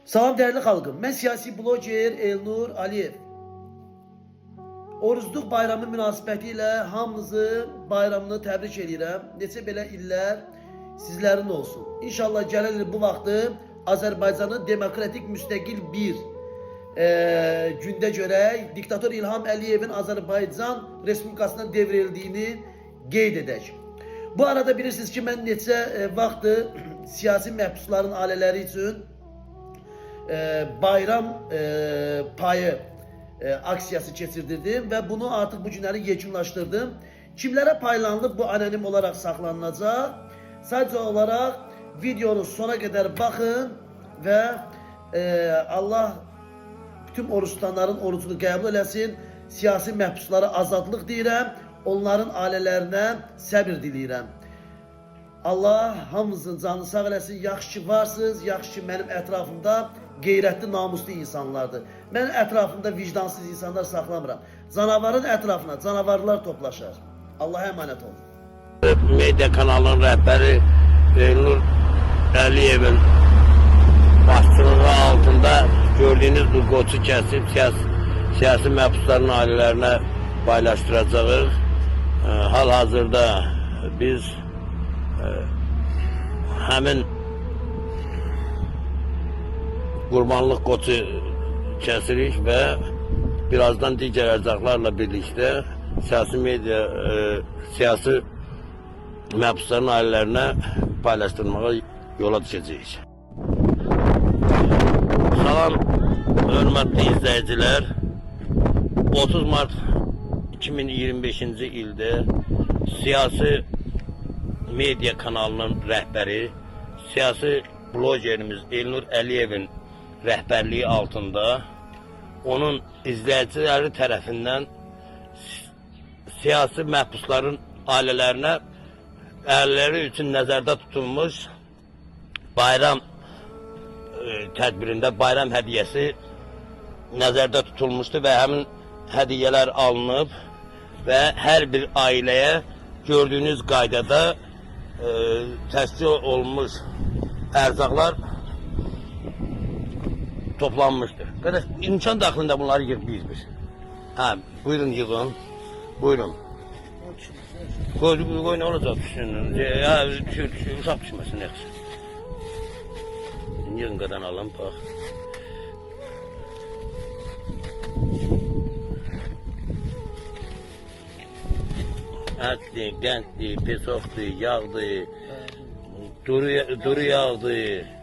Salam dəyərli xalqım. Mən siyasi bloger Elnur Aliyev. Orucluq bayramı münasibəti ilə hamınızı bayramını təbrik edirəm. Neçə belə illər sizlərin olsun. İnşallah gələn il bu vaxtı Azərbaycanın demokratik müstəqil bir gündə görək diktator İlham Əliyevin Azərbaycan Respublikasından devrildiyini qeyd edək. Bu arada bilirsiniz ki, mən neçə vaxtı siyasi məhbusların ailələri üçün bayram payı aksiyası keçirdirdim və bunu artıq bu günləri yekunlaşdırdım. Kimlərə paylanılıb bu anonim olaraq saxlanılacaq. Sadəcə olaraq videonu sona qədər baxın və Allah bütün oruç tutanların orucunu qəbul eləsin. Siyasi məhbuslara azadlıq deyirəm. Onların ailələrinə səbir diləyirəm. Allah hamımızın canını sağ eləsin. Yaxşı ki varsınız, yaxşı ki mənim ətrafımda qeyrətli, namuslu insanlardır. Mən ətrafımda vicdansız insanlar saxlamıram. Canavarın ətrafına canavarlar toplaşar. Allah'a emanet olun. Media kanalının rəhbəri Elnur Əliyevin başçılığı altında gördüyünüz bu qoçu kəsib siyasi məhbusların ailələrinə paylaşdıracağıq. Hal-hazırda biz həmin qurbanlıq qoçu kəsirik və birazdan digər ərzaqlarla birlikdə siyasi media, siyasi məhbusların ailələrinə paylaşdırmağa yola düşəcəyik. Salam, hörmətli izləyicilər. 30 mart 2025-ci ildə siyasi media kanalının rəhbəri, siyasi blogerimiz Elnur Əliyevin rəhbərliyi altında onun izləyiciləri tərəfindən siyasi məhbusların ailələrinə ailələri üçün nəzərdə tutulmuş bayram tədbirində bayram hədiyyəsi nəzərdə tutulmuşdu və həmin hədiyyələr alınıb və hər bir ailəyə gördüyünüz qaydada təşkil olunmuş ərzaqlar toplanmışdır. Qardaş, imkan daxilində bunları yığ bir-bir. Hə, buyurun yığın. Buyurun. Qoy, qoy nə olacaq düşünün. Ya, düşür, düşür, uşaq düşməsin yaxşı. Yığın qadan alın, bax. Ətdir, qənddir, pesoxdur, yağdır, duru yağdır.